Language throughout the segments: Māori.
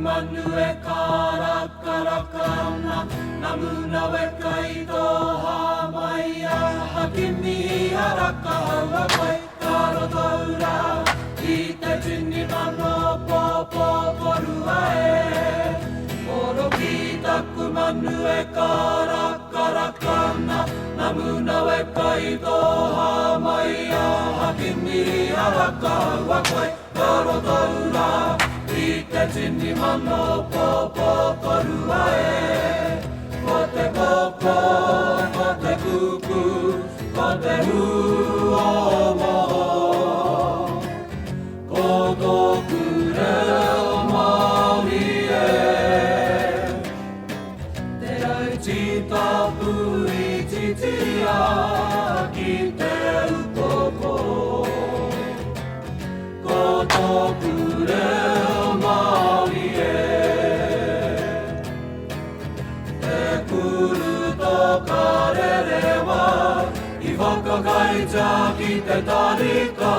manu e karakaraka ana, Namunaweka i toha mai a Hakimi Harakahaua koe ka rotoura i te 10,000 pōpō-korua e. Moroki taku manu e karakaraka ana, Namunaweka i toha mai a Hakimi Harakahaua koe ka rotoura i te 10,000 pōpō-korua e. Ko te koko, ko te kuku, ko te hū o moho. Ko tōku reo Māori e. Te rau tītapu i titia ki te upoko. Ko tōku reo Māori e. Te kuru toka rerewa i whakakaitia ki te tarika.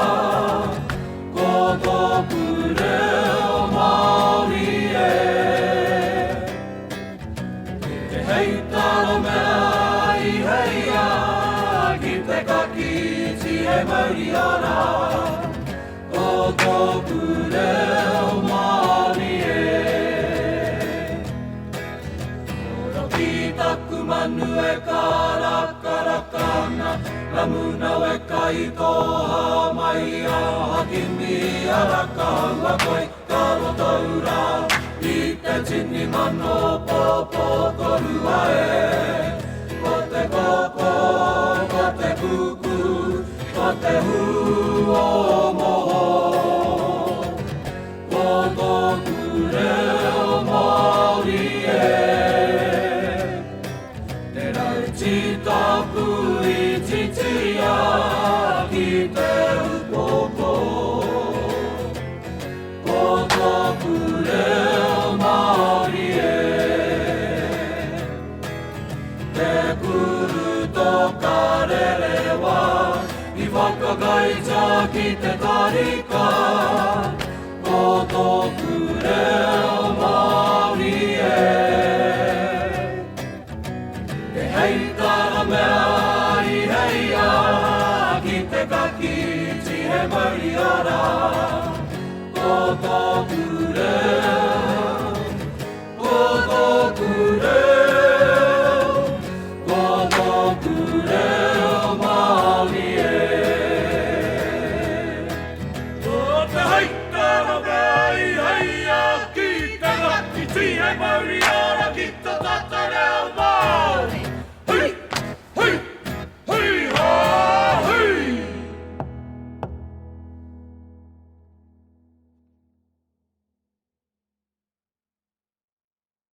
Ko tōku reo Māori e. Te heitara mea i heia ki te kakiti e mauri ora. Ko tōku reo Māori e. Moroki taku manu e karakaraka ana, Ramunaweka i toha mai a Hakimi Arakaua koe ka rotoura i te 10,000 pōpō-korua e. Ko te koko, ko te kuku, ko te hū o moho. Ko tōku reo Māori e. Te rau tītapu i titia ki te upoko. Ko tōku reo Māori e. Te kuru toka rerewa i whakakaitia ki te tarika. Ko tōku reo Māori e. Te heitara mea i heia ki te kakiti he mauri ora. Ko tōku reo, ko tōku reo, ko tōku reo Māori e. Ko te heitara mea i heia ki te kakiti he mauri.